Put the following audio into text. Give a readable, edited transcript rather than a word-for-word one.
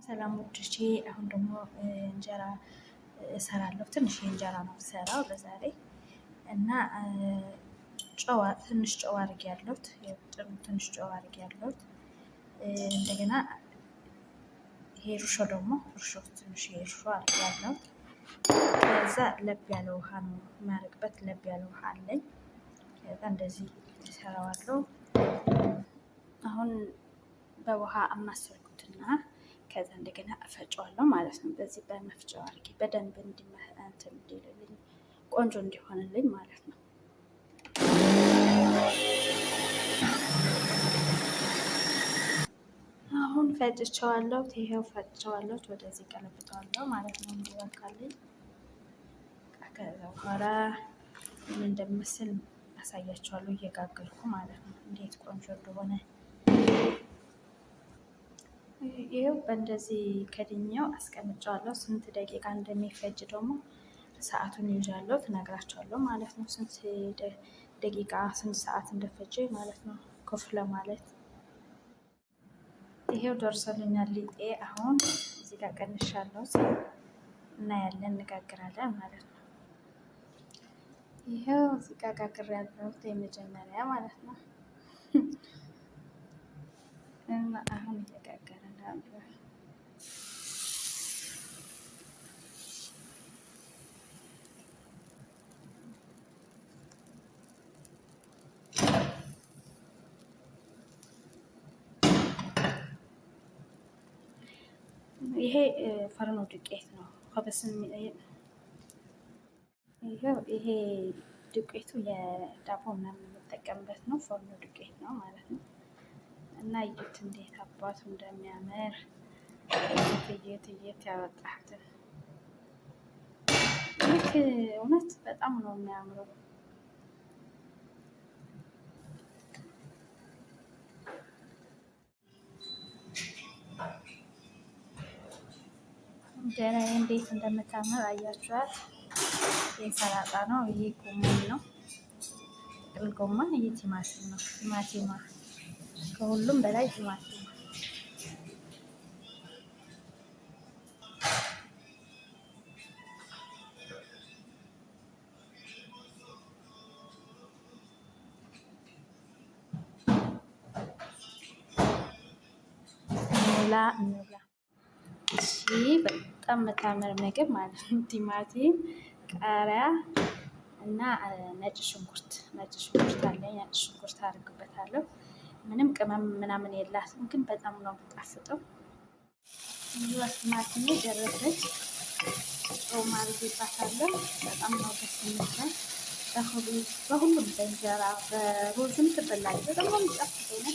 ሰላም ውዶቼ፣ አሁን ደግሞ እንጀራ እሰራለሁ። ትንሽ እንጀራ ነው የምሰራው ለዛሬ እና ጨው ትንሽ ጨው አድርጌያለሁ። ትንሽ ጨው አድርጌያለሁ። እንደገና ይሄ እርሾ ደግሞ እርሾ ትንሽ እርሾ አድርጌያለሁ። ከዛ ለብ ያለ ውሃ ነው የማደርግበት። ለብ ያለ ውሃ አለኝ። ከዛ እንደዚህ እሰራዋለሁ። አሁን በውሃ አማሰልኩትና ከዛ እንደገና እፈጨዋለሁ ማለት ነው። በዚህ በመፍጫው አድርጌ በደንብ እንትን እንዲልልኝ ቆንጆ እንዲሆንልኝ ማለት ነው። አሁን ፈጭቸዋለሁ። ይሄው ፈጭቸዋለሁ። ወደዚህ ቀለብጠዋለሁ ማለት ነው እንዲበቃልኝ። ከዛ በኋላ ምን እንደምመስል አሳያቸዋለሁ እየጋገርኩ ማለት ነው፣ እንዴት ቆንጆ እንደሆነ። ይኸው በእንደዚህ ከድኜው አስቀምጨዋለሁ። ስንት ደቂቃ እንደሚፈጅ ደግሞ ሰዓቱን ይዣለሁ፣ ትነግራቸዋለሁ ማለት ነው። ስንት ደቂቃ ስንት ሰዓት እንደፈጀ ማለት ነው፣ ከፍ ለማለት። ይሄው ደርሶልኛል ሊጤ። አሁን እዚህ ጋር ቀንሻለሁ፣ እናያለን፣ እንጋግራለን ማለት ነው። ይሄው እዚህ ጋር ጋግሬያለሁ የመጀመሪያ ማለት ነው። እና አሁን እየጋገረ ነው። ይሄ ፈርኖ ዱቄት ነው። ይሄ ዱቄቱ የዳቦ ምናምን የምጠቀምበት ነው። ፎርኖ ዱቄት ነው ማለት ነው። እና እዩት እንዴት አባቱ እንደሚያምር፣ እየት እየት ያወጣሁትን ልክ እውነት በጣም ነው የሚያምረው። እንጀራዬ እንዴት እንደምታምር አያችኋት። ይህ ሰላጣ ነው። ይሄ ጎመን ነው፣ ጥቅል ጎመን። ይሄ ቲማቲም ነው። ቲማቲማ ከሁሉም በላይ ቲማቲም። እንብላ እንብላ። እሺ በጣም የምታምር ምግብ ማለት ነው። ቲማቲም፣ ቃሪያ እና ነጭ ሽንኩርት፣ ነጭ ሽንኩርት አለኝ። ነጭ ሽንኩርት አድርግበታለሁ። ምንም ቅመም ምናምን የላትም፣ ግን በጣም ነው የምጣፍጠው። ይህ ቲማቲሜ ደረሰች። ጨው አድርጌባታለሁ። በጣም ነው ደስ የምትለው። በሁሉም በእንጀራ በሩዝም ትበላለች። በጣም ነው የሚጣፍጠው ነው።